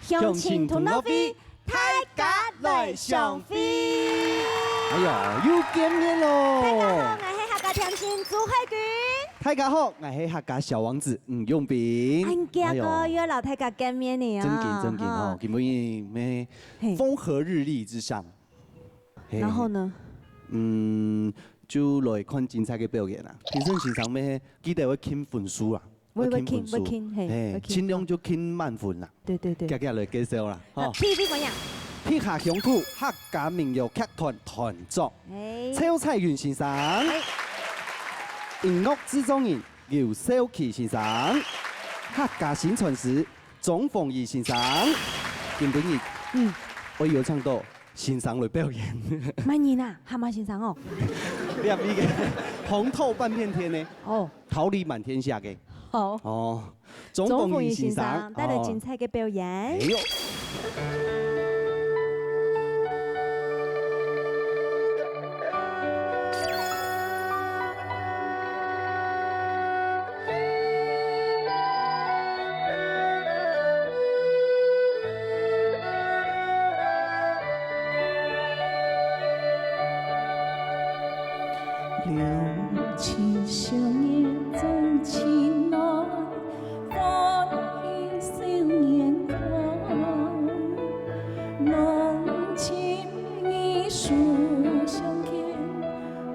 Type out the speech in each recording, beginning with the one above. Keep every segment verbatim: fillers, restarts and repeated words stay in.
鄉親同樂會，大家來相會。哎喲，又見面囉！大家好，𠊎係客家甜心朱海君。大家好，𠊎係客家小王子吳永斌。恁遽哦，哎喲，又愛摎大家見面了啊！正經，正經哦，哈。今晡日咩，嘿。風和日麗之上。嘿。然後呢？嗯，就來看精彩个表演啊！評審先生咩，記得愛撳分數啊！ 會，會撳分數。撳，會撳，嘿，嘿，會撳。盡量就撳滿分啦。對，對，對。遽遽來介紹啦，吼。啊，第一位朋友。皮下鄉土客家民謠劇團團長，哎。趙彩雲先生。哎。音樂製作人游少奇先生。客家薪傳師鍾鳳儀先生。今晡日，嗯。𠊎邀請到先生來表演。麼人啊？蛤蟆先生哦。你也比个紅透半片天呢。哦。 桃李滿天下个。好。哦，鍾鳳儀先生，鍾鳳儀先生帶來精彩个表演。哦。哎喲。 兩情相悅真情來，歡喜笑顏開。濃情蜜語書相牽，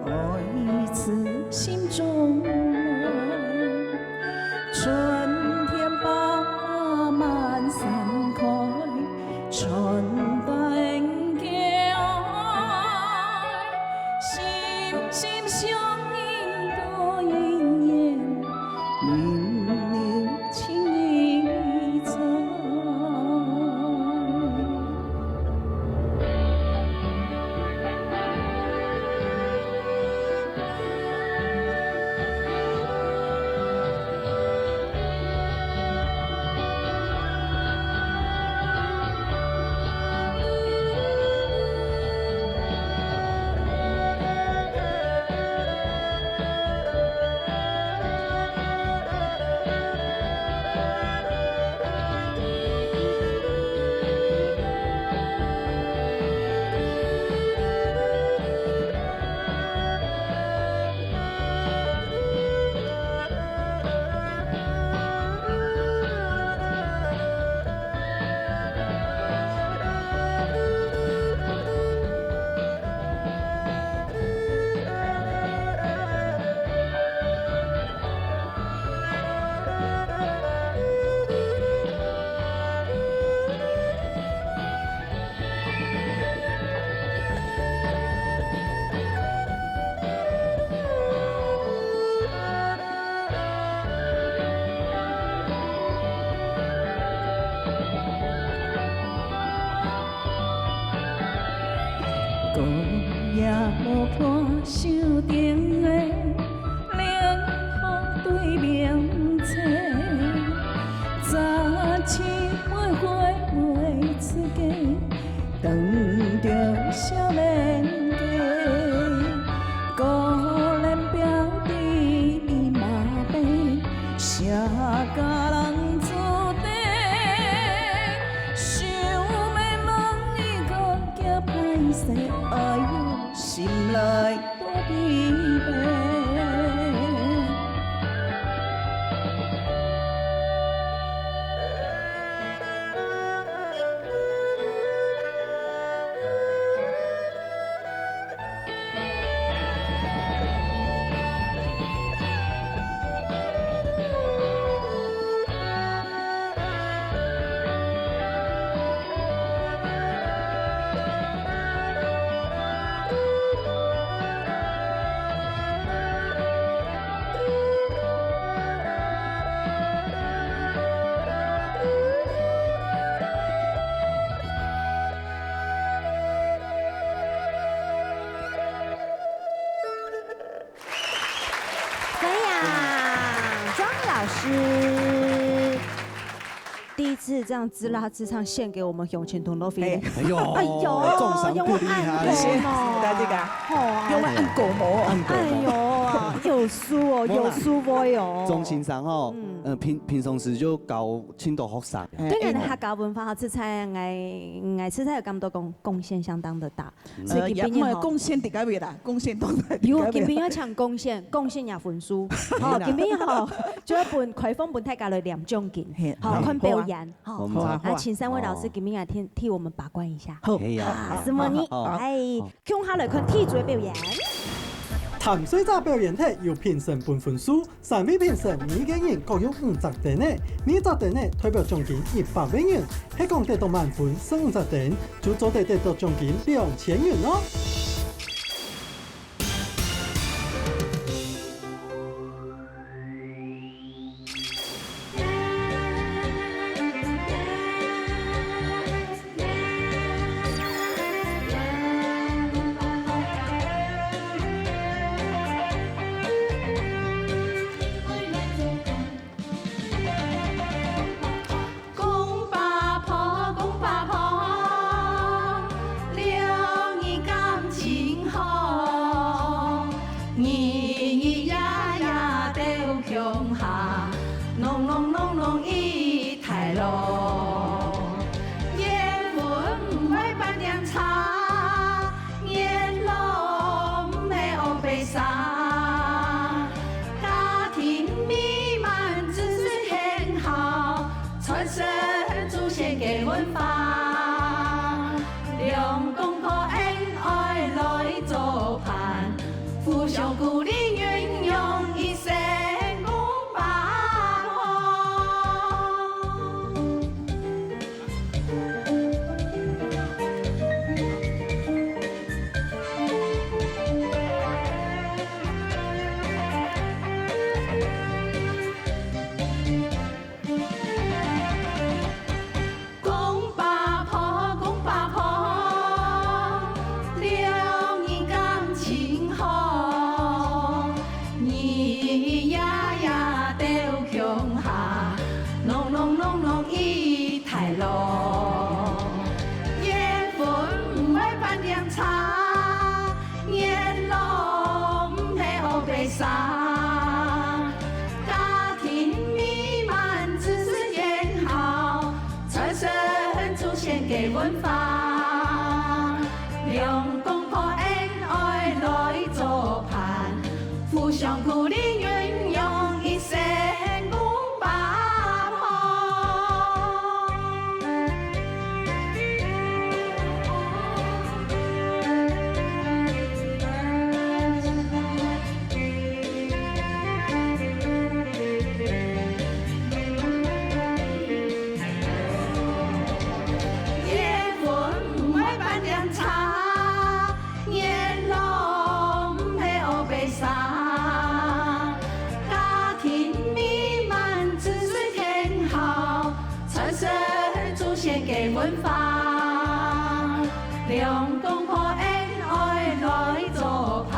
愛自心中來。春天百花滿山開， 春帶人間愛，心心相印多姻緣，命裡情意在。 高雅無伴手燈下，冷風對面吹。早起每回每次過，等著少年家。孤零表弟你嘛悲， 寫甲人子弟，想欲問伊个叫歹勢，哎喲，心內多悲悲。 歡迎莊老師，第一次這樣自拉自唱獻給我們鄉親同樂會。哎。哎喲，哎喲，掌聲鼓勵一下。有恁感動哦。謝謝大家。好啊。有恁感動哦。恁感動。哎喲啊，有有收哦，無啦。有收穫哦。鍾先生吼，嗯。呃，平，平常時就教盡多學生。哎，對，哎，𠊎客家文化吼，實在，𠊎，𠊎實在有感覺講貢獻相當的大。嗯。所以今晡日吼，呃，也毋係貢獻在該位啦，貢獻都在該位啦。有，今晡日愛搶貢獻，貢獻也分數。好，今晡日吼，就愛分，開放分大家來領獎金。嘿，好，好，看表演。好啊。好，好啊，好啊。啊，請三位老師今晡日來替，替我們把關一下。好。可以啊。啊，什麼呢？好。哎，好。 共下來看第一組个表演。淡水茶表演廳有評審分分數，三位評審每個人各有五隻燈仔，每隻燈仔代表獎金一百萬元。係講得到滿分十五隻燈，就做得得到獎金兩千元哦。 公婆婆，公婆婆，兩人感情好，日日夜夜鬥共下，啷啷啷啷一台路。緣分毋會半點差， 緣路毋係烏白沙，家庭美滿子孫賢孝，傳承祖先个文化。兩公婆恩愛來做伴，互相鼓勵，運用一生公婆婆。 公婆婆，公婆婆，兩人感情好，日日夜夜鬥共下，啷啷啷啷一 台路。緣分毋會半點差，緣路毋係烏白沙。家庭美滿子孫賢孝，傳承祖先个文化。兩公婆恩愛來做伴，互相鼓勵，運用一生公婆婆。 緣分毋會半點差，緣路毋係烏白沙。家庭美滿子孫賢孝，傳承祖先个文化。兩公婆恩愛來做伴，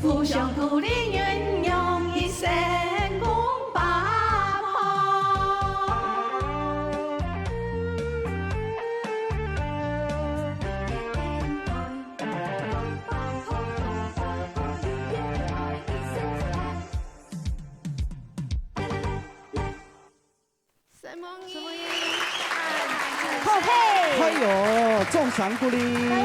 互相鼓勵，運用一生公婆婆。 好，嘿！哎喲，掌聲鼓勵！哎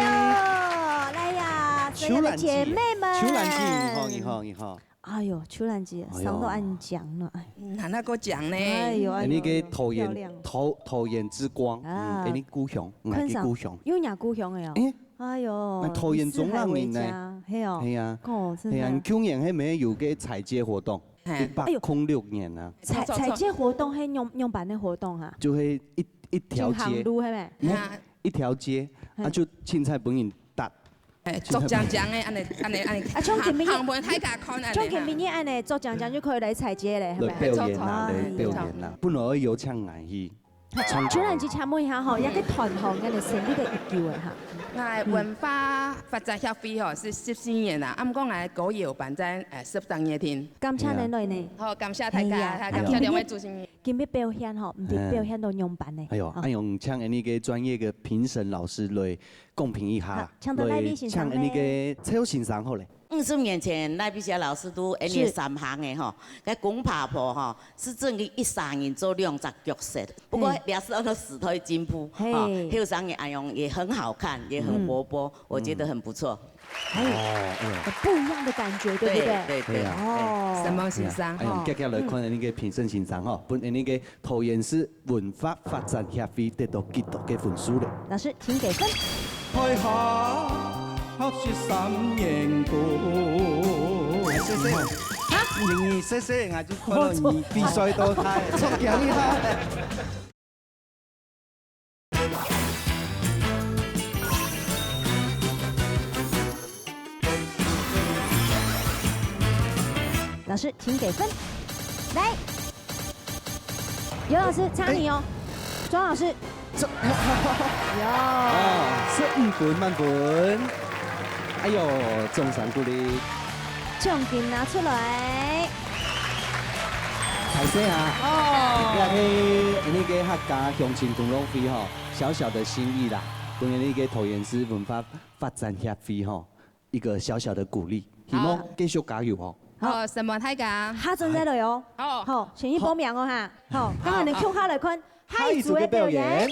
喲，來呀，所有的姐妹們。秋蘭姐，秋蘭姐，你好，你好，你好。哎喲，秋蘭姐，哎喲。生到恁靚呢，哎。嗯，還那個靚呢。哎喲，哎喲，哎，你个桃園，哎喲，漂亮。桃，桃園之光，啊。嗯，哎，你故鄉，嗯，看上，你故鄉。有你故鄉的哦。哎。哎喲，那桃園中壢人呢？以四海為家，嘿哦。嘿啊。哦，真的。嘿啊，你去年還沒有个踩街活動。 嘿。一百空六年啊。哎喲。踩，踩街活動，係仰，仰般个活動啊？就係一，一條街。行路，係無？嗯，啊。一條街，啊，嘿。就凊彩分人踏。哎，凊彩分人，著靚靚个，恁呢，恁呢，恁呢，啊，像今晡日，行，行分大家看，恁呢，像今晡日恁呢，著靚靚就可以來踩街咧，係無？來表演啦，哎喲。來表演啦，本來有請𠊎去。 秋蘭姐，請問一下吼，這個團吼，𠊎等成立了幾久了哈？𠊎文化發展協會吼，係十四年啦，啊，毋過𠊎歌謠辦在，呃，十三年定。感謝恁樣呢。好，感謝大家，哎呀，感謝兩位主持人。今日表現吼，毋知表現到仰般呢？哎喲，哦。恁樣請𠊎等个專業个評審老師來公平一下，好，請到賴麗先生呢。來請𠊎等个蔡先生好咧。五十年前，賴碧霞老師都恁樣三項个吼，該公婆婆吼，係真个一儕人做兩隻角色。不過，嘿。這係安到時代進步，嘿。吼，後生人恁樣也很好看，也很活潑，嗯。我覺得很不錯。哎，哦，哎呦。有不一樣的感覺，對不對？對，對，對。對啊。哦。三毛先生。哎呀，哦。遽遽來看恁樣个評審先生吼，分恁樣个桃園市文化發展協會得到幾多个分數咧？老師，請給分。台下學習三年功。謝謝。啊？你，你謝謝，我就看到你比賽都太衝擊了。老師，請給分。來。 尤老師，差你哦。庄老師。這，有。哦，十五分滿分。哎喲，掌聲鼓勵。獎金拿出來。歹勢啊。哦。這係那個客家鄉親同樂會吼，小小的心意啦，分那個桃園市文化發展協會吼， 一個小小的鼓勵，希望繼續加油哦。好，承蒙大家。下轉再來哦。好。好，先去報名哦哈。好，等下恁樣共下來看下一組个表演。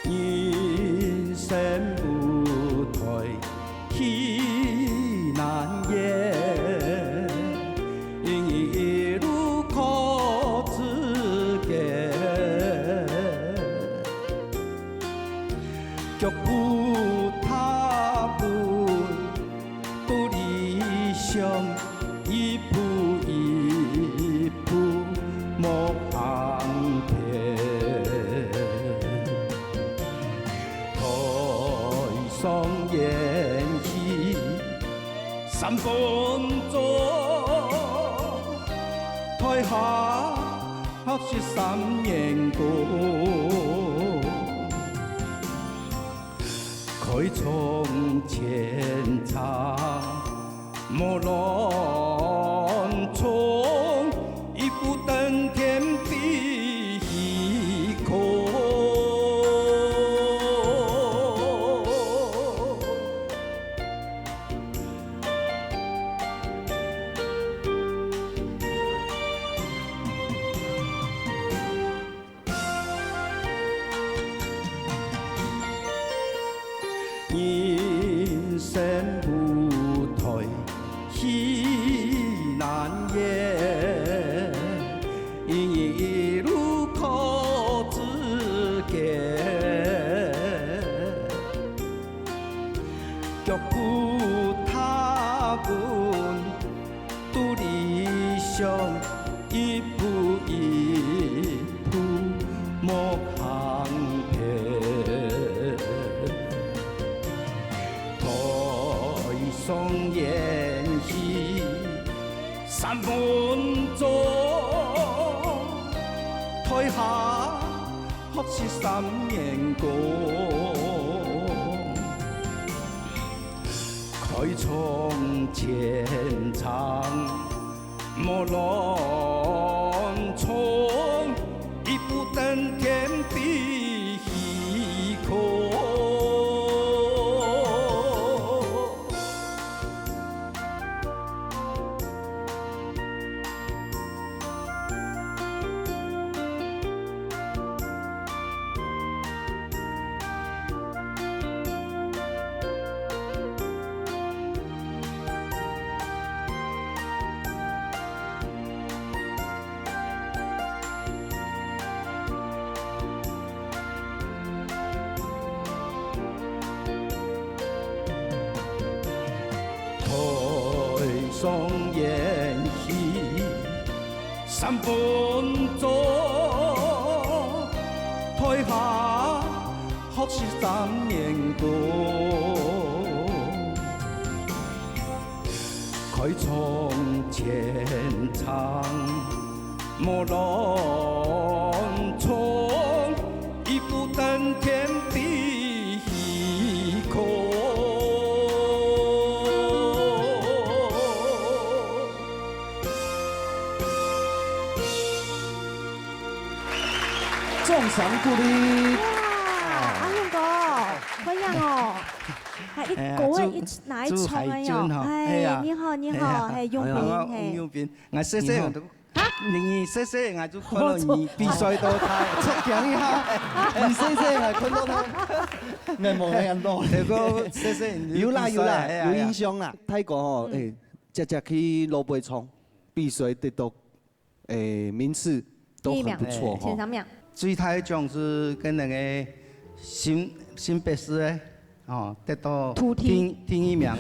人生舞台 去難言，一路靠自己，腳步踏穩，到理想 一步一步莫行偏。台上演戲三分鐘，台下學習三年功。 開創千丈無亂衝，一步登天飛虛空。人生舞台戲難演，一路靠自己，腳步踏穩 到理想，一步一步莫行偏。台上演戲三分鐘，台下學習三年功。 開創千丈無亂衝，一步登天飛虛空。台上演戲三分鐘，台下學習三年功。開从前唱，莫乱唱，一步登天比虚空。掌声鼓励。哇，阿勇哥，欢迎哦！还一哎呀，个一拿一唱哎哟，哎，你好你好，哎呀，嘿，永平，哎呀，嘿，永平，我谢谢，你好。 你細細，我就看到你比賽到大，出鏡一下，你細細還看到他，𠊎無恁多。這個細細，有啦有啦，有印象啦。大哥吼，誒，隻隻去老杯唱，比賽得到，誒，名次都很不錯吼。前三名。最大獎是跟那個新新北市的 哦，得到土地。第第一名的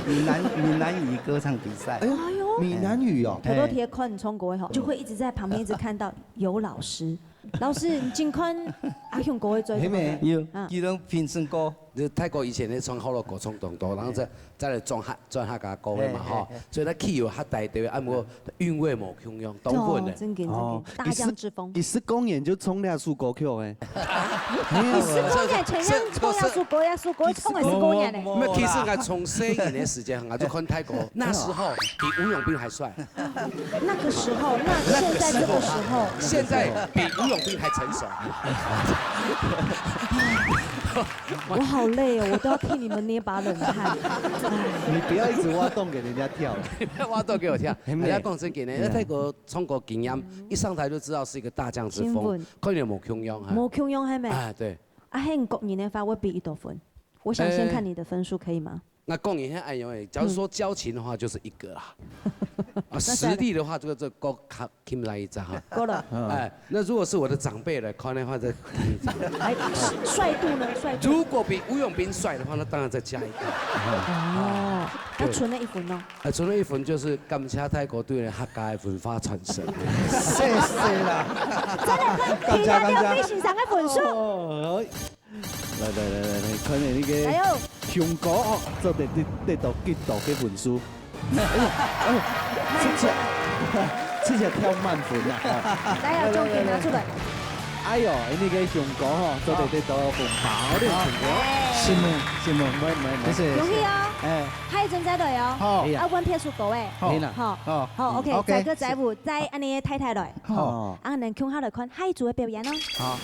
閩南閩南語歌唱比賽。哎呦，哎呦。閩南語哦。土豆铁看你唱歌吼，就會一直在旁邊一直看到有老師。老師，你真看阿雄哥會做什麼？係咩？有，啊。佢等評審歌。就泰國以前咧唱好老歌唱當多，然後再再來轉客轉客家歌个嘛吼，所以佢氣有較大啲，啊，毋過韻味無共樣，當穩个。真緊真緊，大將之風。佢十公年就唱這首歌曲誒。 你十公年前樣唱這首歌，這首歌唱个十公年呢。沒有，其實我從細人的時間，我就看泰國，那時候比吳永斌還帥。那個時候，那現在這個時候。現在比吳永斌還成熟。我好累哦，我都要替你們捏把冷汗。唉。你不要一直挖洞給人家跳了。你不要挖洞給我跳。人家講真的呢，那泰國唱歌經驗，一上台就知道是一個大將之風。 看你有無共樣哈。無共樣係咩？哎，對。啊，係你個人个話，會比幾多分？我想先看你的分數，可以嗎？那個人係恁樣誒，假如說交情的話，就是一個啦。啊，實力的話，這個這個較輕鬆一隻哈。夠了。哎，那如果是我的長輩來看的話，這哎，帥度呢？帥度。如果比吳永斌帥的話，那當然再加一個。哦，那存了一分呢？ 呃，存了一分就是感謝泰國對客家的文化傳承。謝謝啦。真的，感謝，感謝。非常的分數。哦，來，來，來，來，來，看你那個，加油。雄哥哦，做得得，得到幾多个分數？哎呦，哎呦，這下，這下跳滿分啦，哈。來啊，獎金拿出來。哎呦，那個雄哥哦，做得得到紅包的，雄哥。好，哎。承蒙，承蒙，沒，沒，沒。謝謝，謝謝。恭喜哦。哎。 還有正在來哦。好。啊，阮撇首歌誒。好。好。好，OK，OK，載歌載舞，載恁呢太太來。好。啊，恁共下來看下一組个表演哦。好。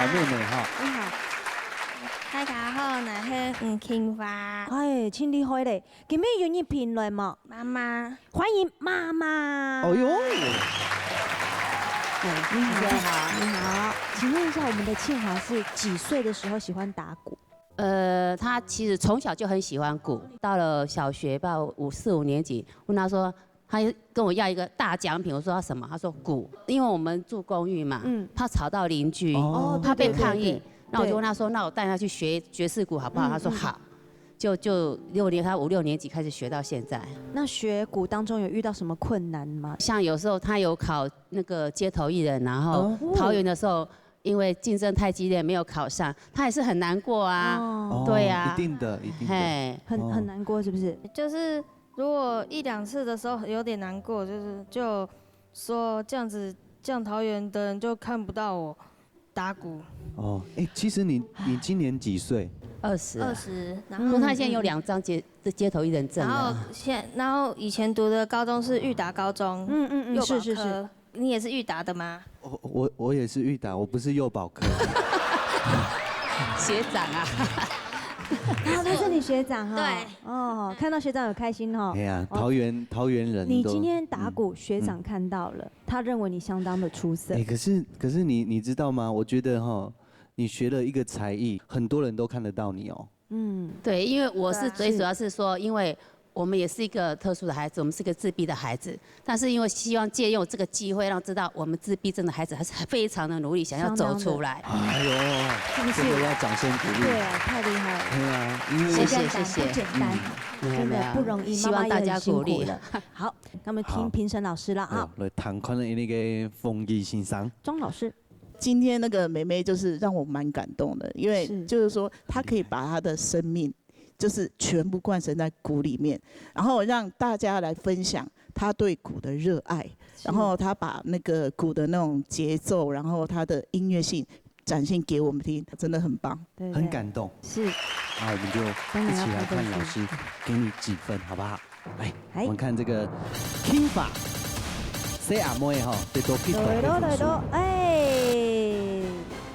妹妹哈。你好。大家好，𠊎係吳清華。哎，真厲害咧！今日有人評論無？媽媽。歡迎媽媽。哦喲。哎，你好，你好。你好，請問一下，我們的庆華是幾歲的時候喜歡打鼓？呃，他其實從小就很喜歡鼓，到了小學吧，五，四五年级，問他說，他跟我要一個大獎品，我說要什麼？他說鼓，因為我們住公寓嘛，嗯。怕吵到鄰居，哦，怕被抗議，對，對，對，對。那我就問他說，那我帶他去學爵士鼓好不好？嗯，他說好，嗯。就，就六年，他五六年级開始學到現在。那學鼓當中有遇到什麼困難嗎？像有時候他有考那個街頭藝人，然後哦。桃園的時候，因為競爭太激烈，沒有考上，他也是很難過啊。哦。對啊。哦，一定的，一定的。嘿。很，哦。很難過，是不是？就是如果一兩次的時候有點難過，就是，就說這樣子，這樣桃園的人就看不到我打鼓。哦，哎，其實你，你今年幾歲？二十啊。二十，然後不过他现在有两张街，街头艺人证了。然后现，然后以前读的高中是裕达高中，嗯，嗯，嗯，幼保科。是，是，是。你也是裕达的吗？我，我，我也是裕达，我不是幼保科。学长啊。啊，他是你学长哈。对。哦，看到学长有开心哈。哎呀，哦。桃园，桃园人都，你今天打鼓，嗯。学长看到了，嗯。他认为你相当的出色。哎，可是，可是你，你知道吗？我觉得哈，你学了一个才艺，很多人都看得到你哦。嗯。对，因为我是对啊。最主要是说，因为我们也是一个特殊的孩子，我们是一个自闭的孩子，但是因为希望借用这个机会，让知道我们自闭症的孩子还是非常的努力，想要走出来。相当的。哎呦，是不是？这个要掌声鼓励。对啊，太厉害了。对啊，因为谢谢，不简单，谢谢。不简单，嗯，没有，真的不容易，没有，希望大家鼓励。妈妈也很辛苦了。好，那么听评审老师了啊。好。哎呦，来，谈看了那个风衣先生。庄老师。 今天那个妹妹就是让我蛮感动的，因为是。就是说她可以把她的生命就是全部灌输在鼓里面，然后让大家来分享她对鼓的热爱，是。然后她把那个鼓的那种节奏，然后它的音乐性展现给我们听，真的很棒。对，对。很感动。是。那我们就一起来看老师给你几分，好不好？ 来，哎。我们看这个King Fa，細阿妹吼，得到幾多个分数？得到，得到，哎，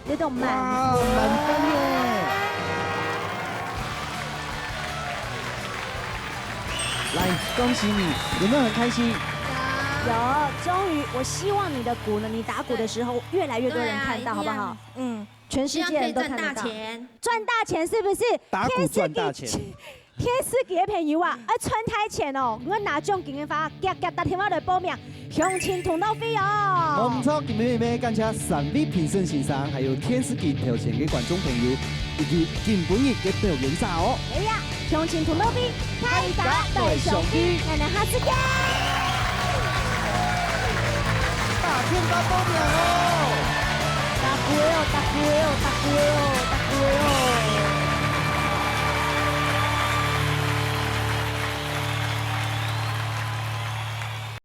得到满分。哇，满分耶！来，恭喜你，有没有很开心？有，终于，我希望你的鼓呢，你打鼓的时候越来越多人看到，对啊，好不好？一定要，嗯。 全世界人都看得到。希望可以赚大钱。赚大钱是不是？打鼓赚大钱。天使给，天使给个朋友啊，要賺大錢哦！我拿獎金个話，遽遽打電話來報名，鄉親同樂會哦。無錯，今日妹妹感謝三位評審先生，還有天使給頭前个觀眾朋友，以及今晡日个表演者哦。哎呀，鄉親同樂會，大家來相會，咱下次見。大家報名哦！ 打鼓个哦，打鼓个哦，打鼓个哦。